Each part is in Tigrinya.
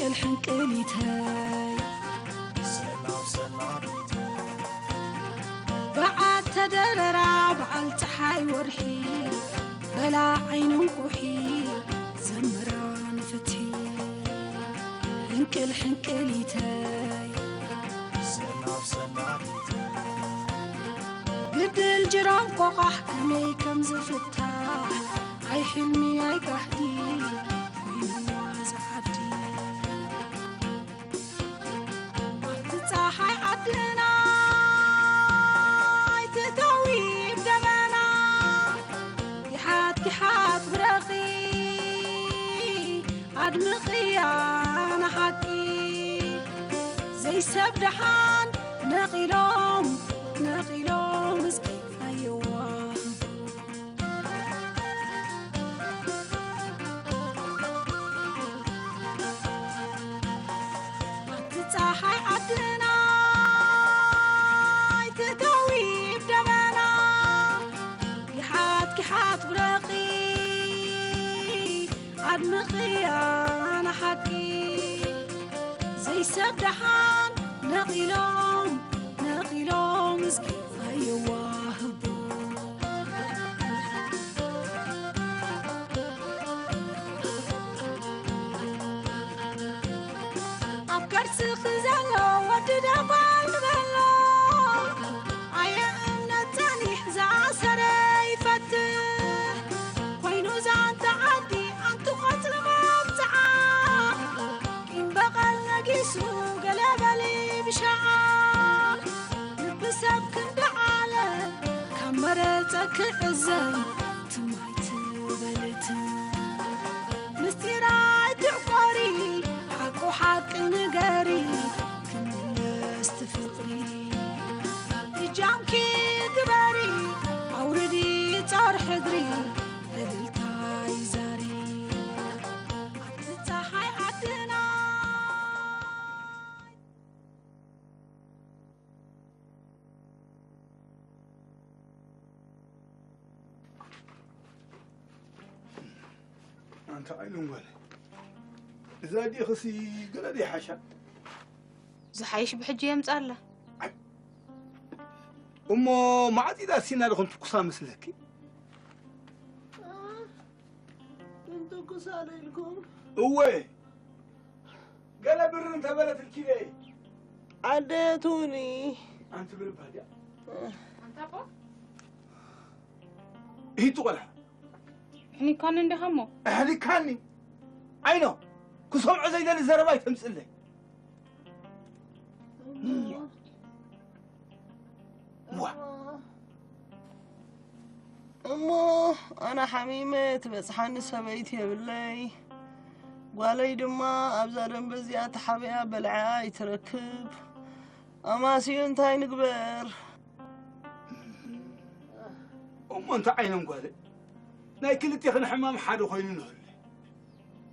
ሕንቅሊተይ ሰላም ሰላም በዓል ተደረራ በዓል ፀሓይ ወርሒ በላ ዓይንን ቁሒ ዘምራ ንፍትሒ ሕንቅል ሕንቅሊተይ ሰላም ሰላም ግድል ጅራም ቆቓሕ ከመይ ከም ዝፍታሕ ኣይ ሕልሚ ኣይ ጋህዲ ኮይንዋ ዝዓዲ ኣብቲ ፀሓይ ዓድና ኣይትእተዊ ደበና ይሓት ይሓት ብረኺ ኣድምኽያ ንሓቂ ዘይሰብ ደሓን ነቒሎም ነቒሎም እስኪ ኣየዋ ኣብቲ ፀሓይ ዓድና ኣይትእተዊ ደበና ይሓት ይሓት ብረኺ ኣድምኽያ ንሓቂ ዘይሰብ ደሓን ነቒሎም ነቒሎም እስኪ ኣይዋህቦ ኣብ ከርስኺ ዘሎ ወዲ ደባል በሎ ኣየ እምነት ጸኒሕ ዝኣሰረ ይፈትሕ ኮይኑ ዛንታ ዓዲ ኣንቲ ቆጽሊ መብጽዓ ቂም በቐል ነጊሱ ገለ በሊ ብሻዓ ልቢ ሰብ ክንዲ ዓለ ካብ መረጸ ክዕዘብ ትማይ ትበልት ምስጢር ኣይትዕቆሪ ሓቁ ሓቂ ንገሪ ክምለስ ትፍቕሪ እጃምኪ ግበሪ ኣውርዲ ጻር ሕድሪ ዕልልታ ይዛሪ ኣብቲ ፀሓይ ዓድና ኣንታ ዓይኖም ጓለ እዛ ዲኽሲ ገለ ደይሓሻ ዝሓይሽ ብሕጂ የምፃላ እሞ ማዕፂዳ ሲና ድኹም ትኩሳ መስለኪ እንትኩሳ ኢልኩም እወ ገለ ብር እንተበለትልኪ በይ ዓደየትውኒ ኣንቲ ብልባ ድያ ኣንታቦ ይህቱ ቆልዓ ሕኒካኒ እንዲኻ እሞ ኣሕሊካኒ ዓይኖ ክሰምዖ ዘይደሊ ዘረባ ይተምፅለይ ዋ እሞ ኣነ ሓሚመ ትበፅሓኒ ሰበይቲ የብለይ ጓለይ ድማ ኣብዛ ደንበ እዚኣ ተሓቢኣ በልዐ ኣይትረክብ ኣማስዩ እንታይ ንግበር እሞ እንተ ዓይኖም ጓለ ናይ ክልቴኽን ሕማም ሓደ ኮይኑ ንህሉ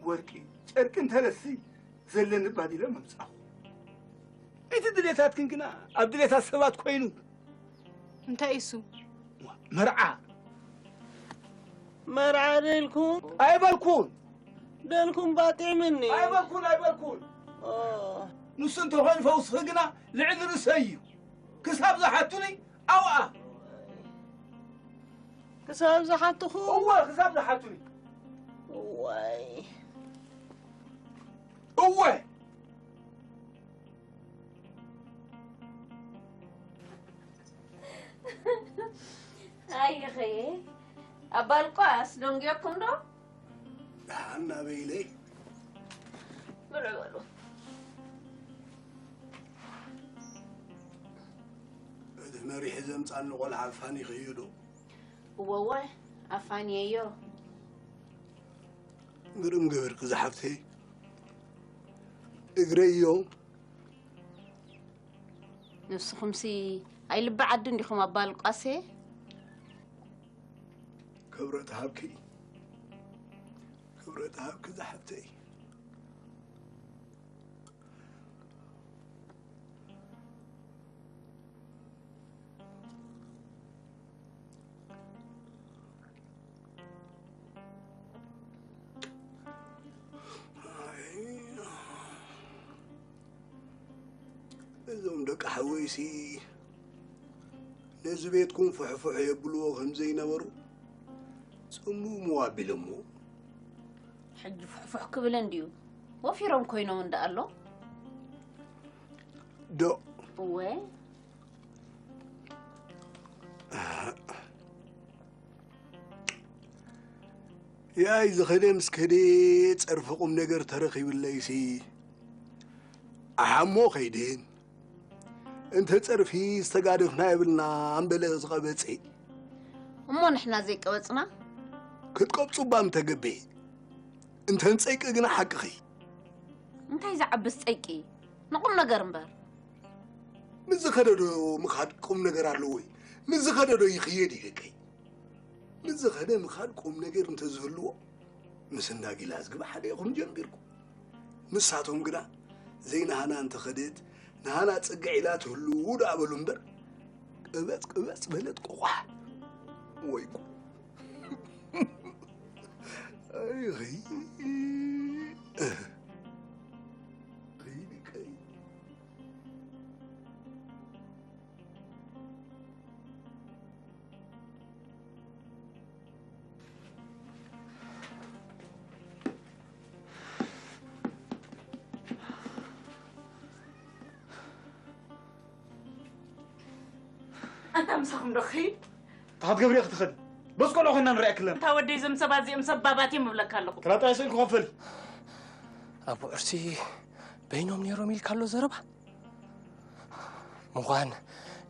ወርቂ ጨርቂ እንተለሲ ዘለኒ ባዲለ ምምፃኹ እቲ ድሌታትክን ግና ኣብ ድሌታት ሰባት ኮይኑ እንታይ እሱ መርዓ መርዓ ደልኩም ኣይበልኩን ደልኩም ባጢዕምኒ ኣይበልኩን ኣይበልኩን ኦ፣ ንሱ እንተኾይኑ ፈውስኺ ግና ልዕሊ ርእሰይ እዩ ክሳብ ዝሓቱኒ ኣብኣ ክሳብ ዝሓትኹ እወ ክሳብ ዝሓቱኒ ወይ እወ ኣይኸ ኣባልቋስ ደንጊዮኩም ዶ ደሓን ናበይ ኢለይ ብልዑ በሉ እቲ መሪሒ ዘምፃኒ ቆልዓ ኣፋኒኽዮ ዶ እወወ ኣፋንየዮ ግርም ግብርኪ ዝሓፍተይ እግረዮ ንስኹምሲ ኣይ ልቢ ዓዲ እንዲኹም ኣባልቋሴ ክብረት ሃብኪ ክብረት ሃብኪ ዝሓፍተይ እዞም ደቂ ሓወይሲ ነዚ ቤትኩም ፍሕፍሕ የብልዎ ከም ዘይነበሩ ጽምሙ ኣቢሎሞ። ሕጂ ፍሕፍሕ ክብል እንድዩ። ወፊሮም ኮይኖም እንዳ ኣሎ። ዶ እወ ያይ ዝኸደ ምስ ከደ ጸርፊ ቁም ነገር ተረኺብለይሲ ኣሓሞ ከይድን እንተ ጸርፊ ዝተጋደፍና የብልና እምበለ ዝቐበጸ እሞ ንሕና ዘይቀበጽና ክትቀብጹ እባ ምተገበየ እንተ ንጸይቂ ግና ሓቅኺ እንታይ ዝዓብስ ጸይቂ ንቁም ነገር እምበር ምስ ዝኸደዶ ምኻድ ቁም ነገር ኣለዎ እዩ ምስ ዝኸደዶ ይኽየድ እዩ ደቀይ ምስ ዝኸደ ምኻድ ቁም ነገር እንተዝህልዎ ምስ እንዳ ጊላዝግብ ሓደ ኢኹም ጀሚርኩም ንሳቶም ግና ዘይናህና እንተኸደት ናህና ጽግዕ ኢላ ትህሉ ደኣ በሉ እምበር ቅበጽ ቅበጽ በለት ቆቋሕ ወይ ጉድ ኣይ ኣንታ ምሳኹም ዶ ክኸይድ? እንታይ ክትገብሪ ኢኺ ትኽእሊ? በዚ ቆልዑ ኮይንና ንሪኣኪ ኣለና። እታ ወደይ እዞም ሰባት እዚኦም ሰባባት እዮም እብለካ ኣለኹ። ክላጣ ስእል ክኸፍል። ኣቦ ዕርሲ በይኖም ነይሮም ኢልካ ኣሎ ዘረባ ምዃን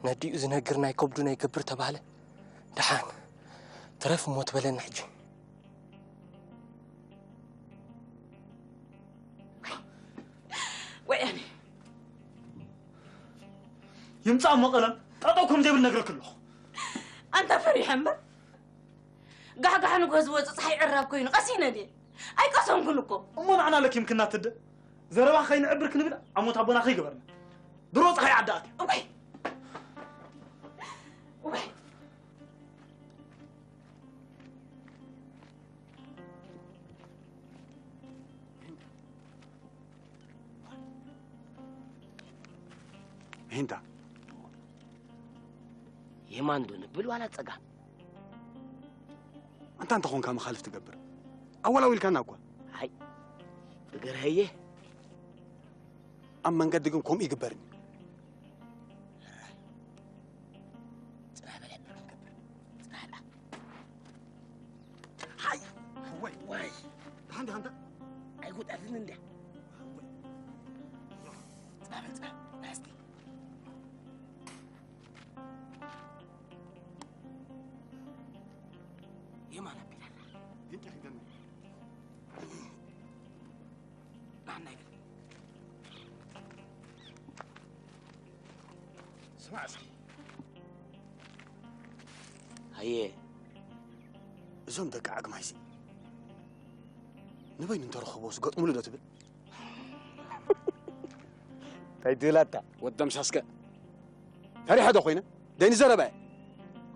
ነዲኡ ዝነግር ናይ ከብዱ ናይ ገብር ተባህለ ደሓን ትረፍ እሞ ትበለኒ ሕጂ ወይ ኣነ ይምጻእ እሞ ቀለም ጠጠው ከም ዘይብል ነግረክ ኣለኹ ኣንታ ፈሪሐ እምበር ጋሕጋሕ ንግሆ ዝወፅእ ፀሓይ ዕራብ ኮይኑ ቀሲነ ድየ ኣይቀሰንኩን እኮ እሞ ንዓና ለኪምክና ትደ ዘረባ ከይንዕብር ክንብል ኣሞት ኣቦና ከይገበርና ድሮ ፀሓይ ዓዲ ኣትያ እወይ እወይ ሂንታ የማን ዶ ንብል ዋላ ጸጋም ኣንታ እንተኾንካ መኻልፍ ትገብር ኣወላዊልካና እኳ ኣይ ብገርሀየ ኣብ መንገዲ ግን ከምኡ ይግበርኒ ጽናሕ በል ያብር ክንገብር ጽናሕ በል ሓይ ወይ ወይ ደሓን ደሓንታ ኣይጉዳትን እንደ የማን ኣቢላላ ግንጭ ኺደና ንዓና ይብል ስማዕ እስኪ ሃየ እዞም ደቂ ዓግማይሲ ንበይኑ እንተረኸቦስ ገጥሙሉ ዶ ትብል እንታይ ትብላታ ወደም ሳስከ ፈሪሐ ዶ ኮይነ ደይኒ ዘረባ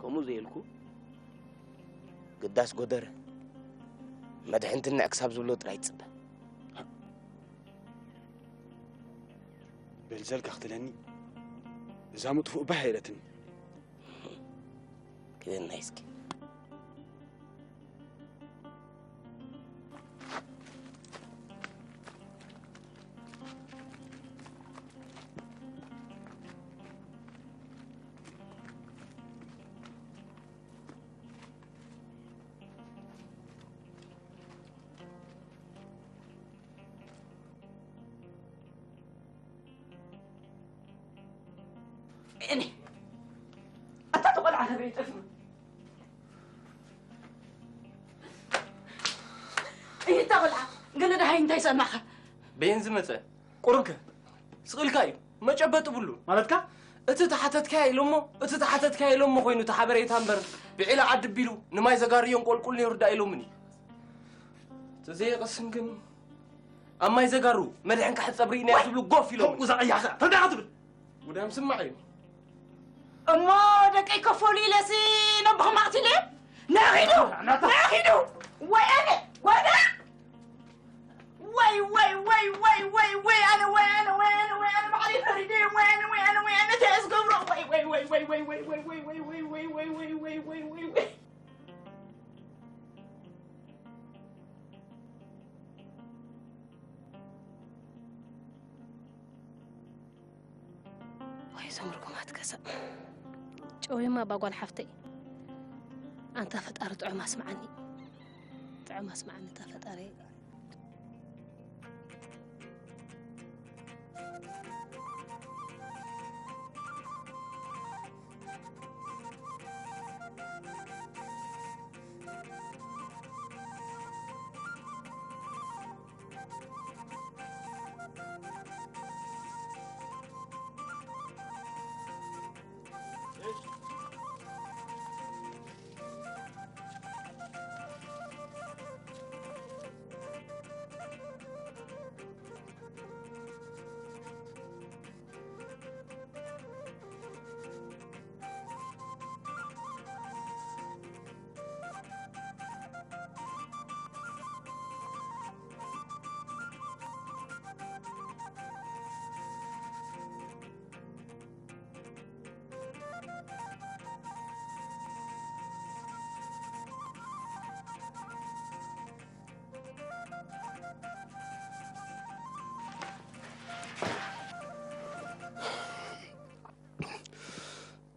ከምኡ ዘየልኩ ግዳስ ጎደረ መድሕንትንዕ ክሳብ ዝብሎ ጥራይ ትጽበ በልዘልካ ክትለኒ እዛ ምጥፉእ ባህ ኢለትኒ ክደናይ እስኪ እኔ ኣታ ተቆልዓ ነብሪ ይጠፍኑ እይታ ቆልዓ ገለ ደሃይ እንታይ ሰማኸ በየን ዝመፀ ቁርብከ ስቕልካ እዩ መጨበጢ ብሉ ማለትካ እቲ ተሓተትካያ ኢሎሞ እቲ ተሓተትካያ ኢሎሞ ኮይኑ እቲ ሓበሬታ እምበር ብዒላ ዓዲ ቢሉ ንማይ ዘጋርዮን ቆልቁል ነይሩ ዳ ኢሎምኒ ተዘየቕስን ግን ኣብ ማይ ዘጋሩ መድሕን ክሕፀብ ርኢናዮ ትብሉ ጎፍ ኢሎም ከምኡ ዛዕያኸ ተንዳኻ ትብል ጉዳዮም ስማዕ እዩ እሞ ደቀይ ከፈሉ ኢለሲ ነቦኹም ኣቕቲለ ነኺዱ ነኺዱ ወይ ኣነ ጎዳ ወይ ወይ ወይ ወይ ወይ ወይ ኣነ ወይ ኣነ ወይ ኣነ ወይ ኣነ ባዕለይ ፈሪደ ወይ ኣነ ወይ ኣነ ሰምርኩም ኣትከሰ። ጨውየማ እባ ጓል ሓፍተይ። ኣንታ ፈጣሪ ጥዑም ኣስምዓኒ። ጥዑም ኣስምዓኒ ኣንታ ፈጣሪ።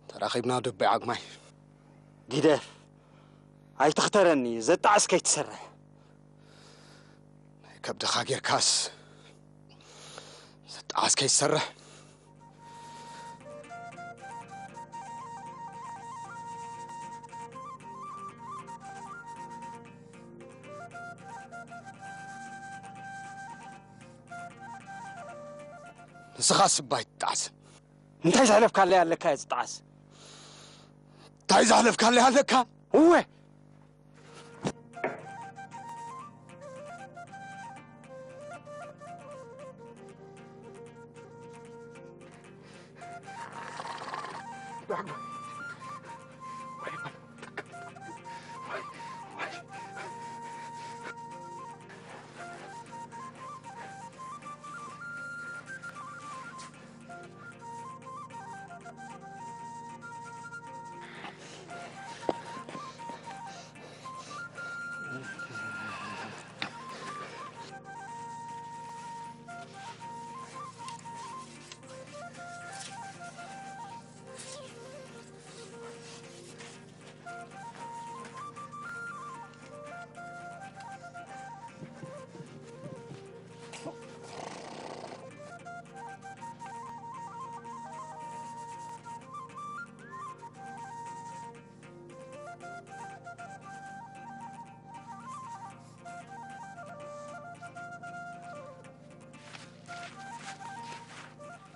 ተራኺብና ደቦይ ዓግማይ። ግደፍ፣ ኣይትኽተረኒ፣ ዘጣዕስ ከይትሰርሕ። ናይ ከብድኻ ጌርካስ ዘጣዕስ ከይትሰርሕ። ንስኻ ስባይ ትጣዕስ። እንታይ ዘሕለፍካለይ ኣለካ እየ ዝጣዓስ? እንታይ ዘሕለፍካለይ ኣለካ? እወ።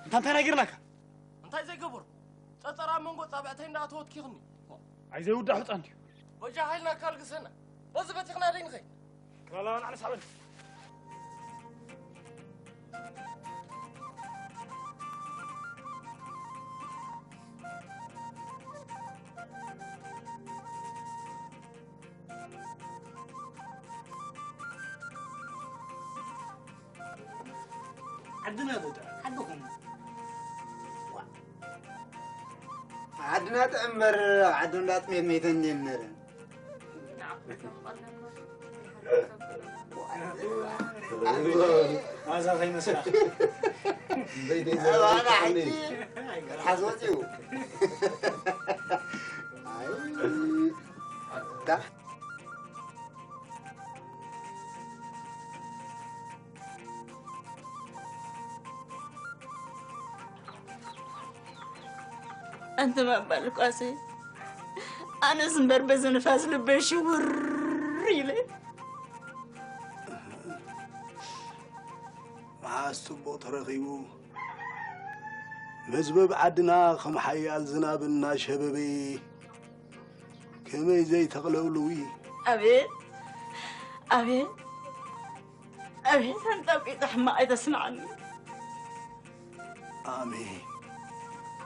እንታ እንታይ ናይ ገርናካ? እንታይ ዘይገበርኩ? ጸጸር ኣብ መንጎ ጻብዕተይ እንዳኣተወት ኪኽኒ። ኣይ ዘይውዳእ ሕጻን ድዩ? በጃ ሓይልና ካልግሰና። በዚ በቲኽና ደይ ንኸይድ። ላላ፣ ንዓና ሳበን። ዓድና ዶ ጥዕም? ዓድኹም። ዓድና ጥዕም እምበር፣ ኣብ ዓዶም ዳጥሜት መይተን እንድየ እምበር። ማዛ ከይመስላ። ዘይደይ ኣባና ዘረባ ሓቂ። ሓዝ ወፂኡ። ኣይ፣ ዳ። ኣንተ ባባ ልቋሰይ፣ ኣነስ እምበር በዚ ንፋስ ልበይ ሽውር ኢለ። መዓስ ጽቡቕ ተረኺቡ፣ መዝበብ ዓድና ከም ሓያል ዝናብ እናሸበበ፣ ከመይ ዘይተቕለውልዊ። ኣቤት፣ ኣቤት፣ ኣቤት፣ ኣንጣቂጣ ሕማቕ ኣይተስምዓኒ። ኣሜን።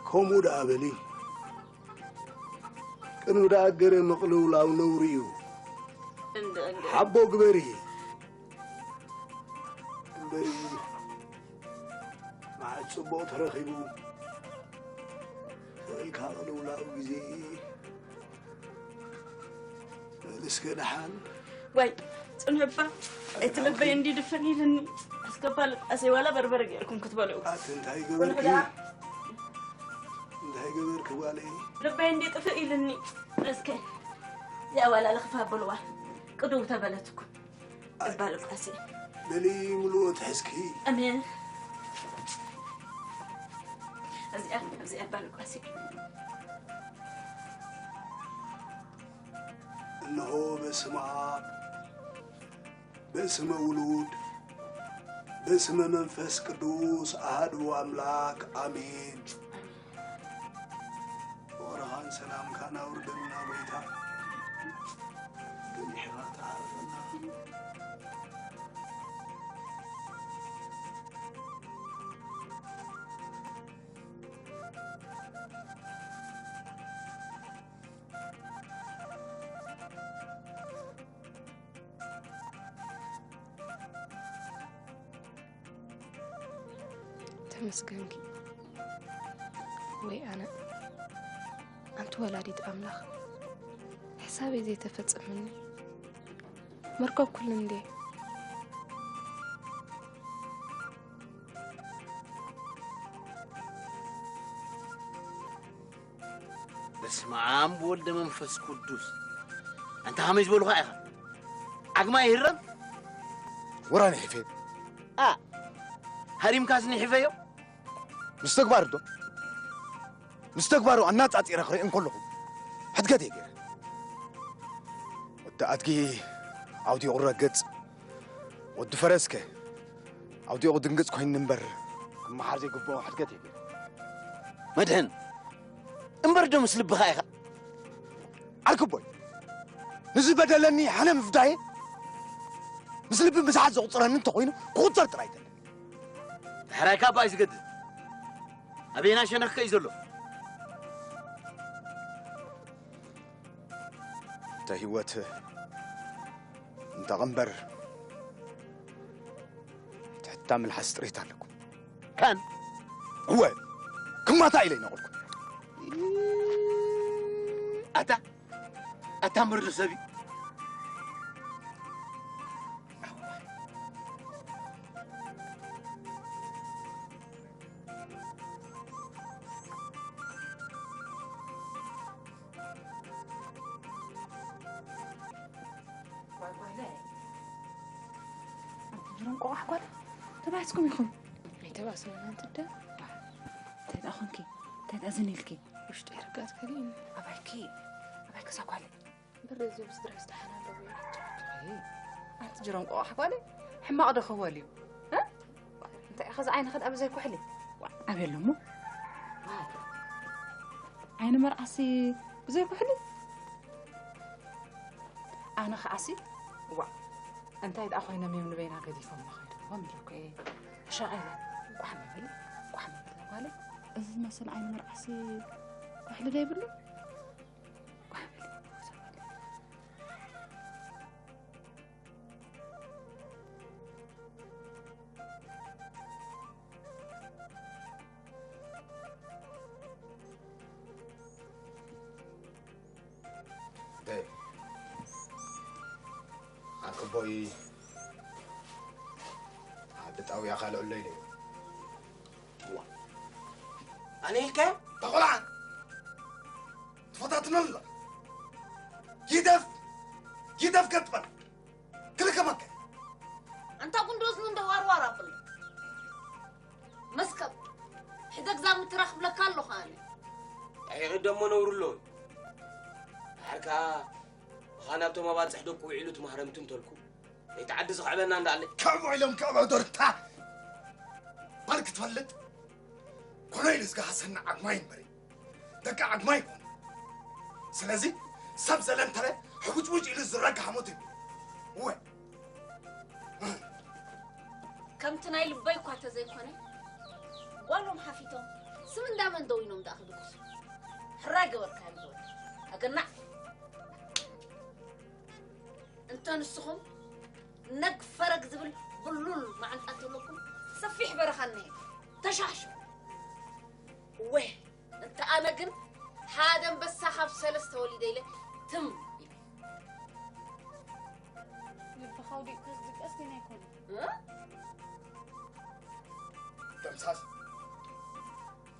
ከምኡ ደኣ በሊ። ቅንኢ ደኣ ገለ ምቕልውላው ነውሪ እዩ። እንደ፣ እንደ። ሓቦ ግበሪ። እምበሪ፣ መዓት ጽቡቕ ተረኺቡ። ወይካ ቅልውላው ግዜ። በል እስከ ደሓን። ዋይ፣ ጽንሕባ፣ እቲ ልበይ እንዲ ድፈን ኢልኒ። ኣስከፋ ልቃሰይ፣ ዋላ በርበረ ገይርኩም ክትበልዑ። ኣቲ እንታይ ጽንሑ ገበርኪ? ደኣ። ገበርኪ ጓለይ። ልበይ እንዲ ጥፍእ ኢልኒ። እስከ እዚኣ ዋላ ለኽፋ በልዋ። ቅድው ተበለትኩ። እባ ልቋሲ። በሊ ምሉእ ትሕዝኪ። ኣሜን። እዚኣ እዚኣ እባ ልቋሲ። እነሆ በስመ ኣብ በስመ ውሉድ በስመ መንፈስ ቅዱስ ኣሃዱ ኣምላክ ኣሜን። ፍቕርኻን ሰላምካን ኣውርደልና ጎይታ። ገሚሕኻ ተዓረፈና። ተመስገንኪ ወይ ኣነ ኣንቲ ወላዲት ኣምላኽ ሕሳበይ ዘይተፈጸመኒ መርከብ ኩሉ እንዴ በስመ ኣብ ወልደ መንፈስ ቅዱስ። ኣንታ ከመይ ዝበልኻ ኢኻ? ዓግማ ይህረም? ወራኒ ሒፈዮ። ኣ ሃሪምካስ ንሒፈዮ? ምስ ተግባር ዶ? ምስ ተግባሩ ኣናጻጺረ ክርኢ እንከለኹ ሕድገት እየ ገይረ። ወዲ ኣድጊ ኣውዲቑ ረግጽ፣ ወዲ ፈረስከ ኣውዲቑ ድንግጽ ኮይኑኒ እምበር ክመሓር ዘይግብኦ ሕድገት እየ ገይረ። መድህን እምበር ዶ ምስ ልብኻ ኢኻ? ዓርክቦይ ንዝበደለኒ ሕነ ምፍዳየ ምስ ልቢ ምዝሓል ዘቑፅረኒ እንተኾይኑ ክቑፀር ጥራይ ይደሊ። ዳሕራይ ካባይ ዝገድድ ኣበየናይ ሸነኽከ እዩ ዘሎ? እንተ ህይወት እንተ ቐንበር ትሕታ ምልሓስ ጥሪት ኣለኩም። ካን እወ ክማታ ኢለ ይነቕልኩም። ኣታ ኣታ ምርዶ ሰብ እዩ። ጅሮም ቆቋሕ ጓል ተባስኩም ኢኹም። ኣይተባስነን ኣንቲ ደ እንታይ ደኣ ኾንኪ? እንታይ ደኣ ዘኒልኪ? ውሽጢ ሕርጋት ከሊእኒ። ኣባይኪ ኣባይኪ እዛ ጓል ብር እዚ ብስድራ ዝተሓናገቡ እዮም። ኣንቲ ጅሮም ቆቋሕ ጓል ሕማቕ ዶ ክወል እዩ? እ? እንታይ ኢኻ እዚ ዓይንኺ ደኣ ብዘይ ኩሕሊ? ኣበይ ኣሎ እሞ? ዓይኒ መርዓሲ ብዘይ ኩሕሊ? ኣነ ኸዓሲ ዋ እንታይ ደኣ ኮይኖም እዮም ንበይና ገዲፎም ኸይዶም ኢለኩ እየ ተሻቒለ። ቋሕ መበሊ ቋሕ መበሊ ጓለ እዚ ዝመስል ዓይኒ መርዓሲ ኩሕሊ ዘይብሉ? ቋሕ በሊ። ደይ ዓክቦይ ዓዲ ጣውያ ካልኦ ኣሎ ኢለ ኣነ ኢልካዮ ተቆልዓ ትፈታትነላ ይደፍ ይደፍ ገጥበል ክልከመከ ኣንታ ቁንዶ እዝኑ እንደ ዋርዋር ኣብሎ መስከብ ሕደግ ዛም ትረኽብለካ ኣለኹ ኣነ ኣይቕደሞ ነውሩ ኣለዎ ድሓር ከኣ ብኻ ናብቶም ኣባጽሕ ደቁ ውዒሉ ትማህረምቲ እንተልኩ ነይቲ ዓዲ ዝኽዕበና እንዳኣለ ካብ ውዒሎም ክዕበ ዶርታ ባል ክትፈልጥ ኮነ ኢሉ ዝገሃሰና ዓግማይ እምበሪ ደቂ ዓግማይ ይኮኑ ስለዚ ሰብ ዘለንተረ ሕቡጭቡጭ ኢሉ ዝረጋ ሓሞት እዩ እወ ከምቲ ናይ ልበይ እኳ ተዘይኮነ ጓሎም ሓፊቶም ስም እንዳመን ደው ኢኖም ደኣ ክድግሱ ሕራይ ገበርካ ይምወድ ኣገናዕ እንተ ንስኹም ነግ ፈረግ ዝብል ብሉል መዓንጣ እንተለኩም ሰፊሕ በረኻ እኒሀ ተሻሕሹ እወ እንተ ኣነ ግን ሓደ ኣንበሳ ካብ ሰለስተ ወሊደ ኢለ ትም ኢለ ልብኻ ውዲቕካ ዝድቀስ ግን ኣይኮነን ደምሳስ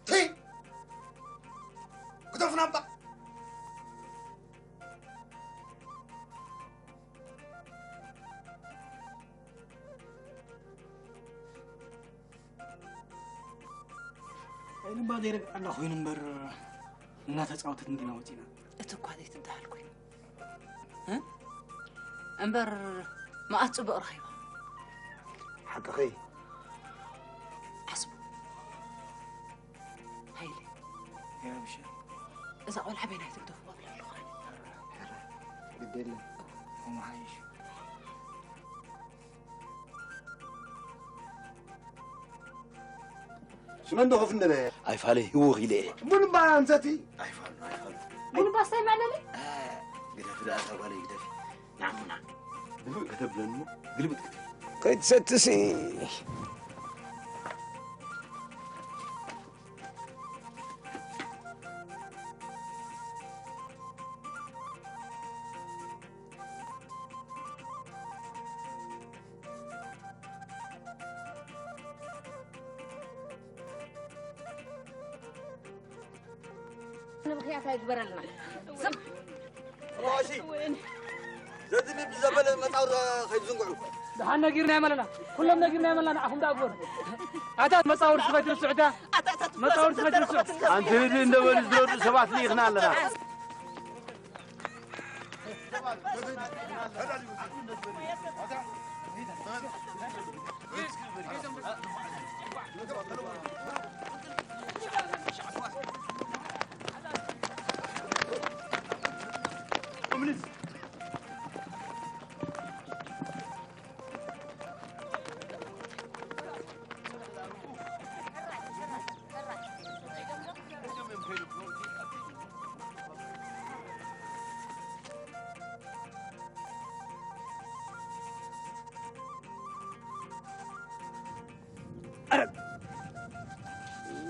ትይ ናባ ኣይንባ ዘይረግኣና ኮይኑ እምበር እናተፃወተት እንዲና ወፂና። እቲ እኳ ዘይትበሃል ኮይኑ እ? እምበር መኣት ፅቡቕ ረኺባ። ሓቅኺ። ዓስቡ። ሃይለ። የረብሻ። እዛ ቆልዓ በይናይ ትግደፉ እብላ ኣለኹ ኣነ። ሕራ፣ ግዲ የለን። እሞ ሓይሽ። ሽመን ዶ ከፍ እንደለ? ኣይፋለ ህይወኽ ኢለ እየ። ቡን እባ ኣንሰቲ። ኣይፋሉ፣ ኣይፋሉ። ቡን እባ ስታይ መዕለሊ? እ፣ ግደፊ ደኣ እታ ጓለይ ግደፊ። ንዓሙና ድፍእ ከተብለኒ እሞ ግልብጥ ክትብል። ከይትሰትሲ። ምኽንያት ኣይግበረልና። ስም እሺ፣ ዘድሊ ብዘበለ መጻውር ከይትዝንግዑ። ደሓን ነጊርና የመለና፣ ኩሎም ነጊርና የመለና፣ ንዓኹም ደኣ ግበሩ። ኣታት መጻውርቲ ከይትርስዑ፣ እታ መጻውርቲ ከይትርስዑ። ኣንቲ ህድእ እንደ በሉ ዝረዱ ሰባት ልኢኽና ኣለና።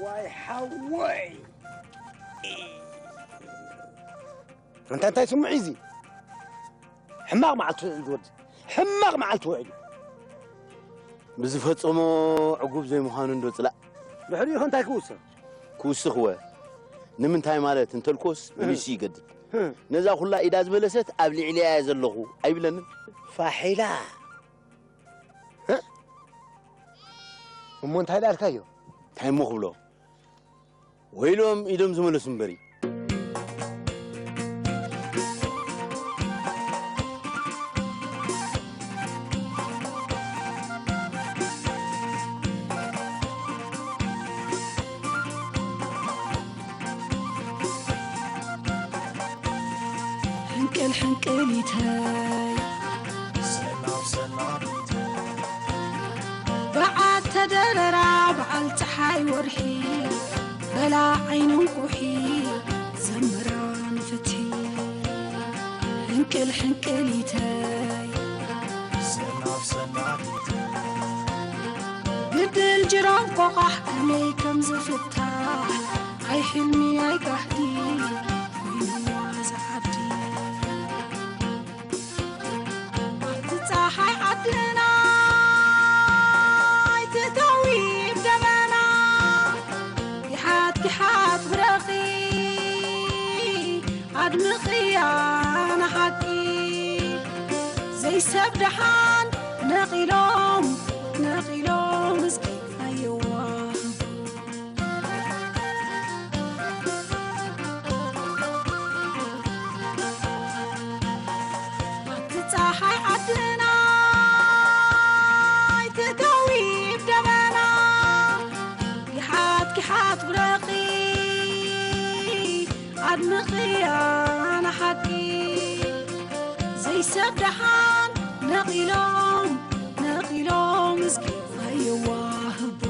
ዋይ ሓወይ! ኣንታ እንታይ ስምዒ እዚ? ሕማቕ መዓልቲ ውዒሉ ዝወዲ፣ ሕማቕ መዓልቲ ውዒሉ። ብዝፈጸሞ ዕጉብ ዘይምዃኑ እንዶ ጽላእ። ድሕሪኡ ከ እንታይ ክውስኽ? ክውስኽወ? ንምንታይ ማለት እንተልኮስ፣ እህ። ንሱ ይገድድ። እህ። ነዛ ኩላ ኢዳ ዝመለሰት ኣብ ልዕሊያ እየ ዘለኹ ኣይብለንን? ፋሒላ። እህ? እሞ እንታይ ደኣ ኣልካዮ? እንታይ እሞ ክብሎ? ወይሎም ኢዶም ዝመለሱ እምበሪ። ሕንቅል ሕንቅሊተይ ሰላም ሰላም በዓል ተደረራ በዓል ፀሓይ ወርሒ በላ ዓይኒ እንቁሒ ዘምራ ንፍትሒ ሕንቅል ሕንቅሊተይ ሰላም ሰላም ግድል ጅራም ቆቓሕ ከመይ ከም ዝፍታሕ ኣይ ሕልሚ ኣይ ጋህዲ ኮይንዋ እዛ ዓዲ ኣብቲ ፀሓይ ዓድና ኣይትእተዊ ብደመና ጊሓት ጊሓት ብረኺ ኣድምቕያ ንሓቂ ዘይሰብ ደሓን ነቒሎም ነቒሎም እስኪ ኣየዋ ኣብቲ ፀሓይ ዓድና ኣይትእተዊ ብደመና ጊሓት ጊሓት ብረኺ ኣድምቕያ ንሓቂ ዘይሰብ ደሓን ነቒሎም ነቒሎም እስኪ ኣይዋህቦ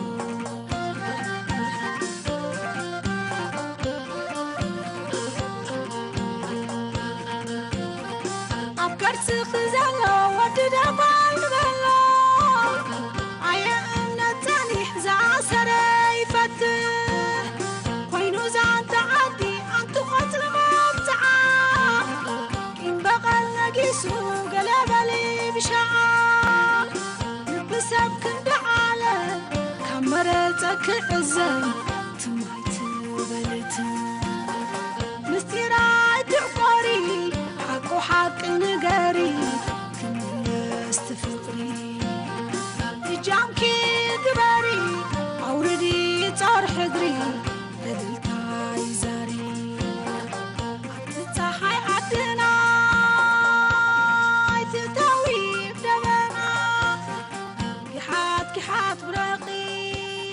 ኣብ ከርስኺ ዘሎ ወዲ ደጓል ንበሎ ኣየ እምነት ጸኒሕ ዝኣሰረ ይፈትሕ ኮይኑ ዛንታ ዓዲ ኣንቲ ቆጽሊ መብጽዓ ቂም በቐል ነጊሱ ገለ በሊ ብሻዓ ልቢ ሰብ ክንዲ ዓለ ካብ መረጸ ክዕዘብ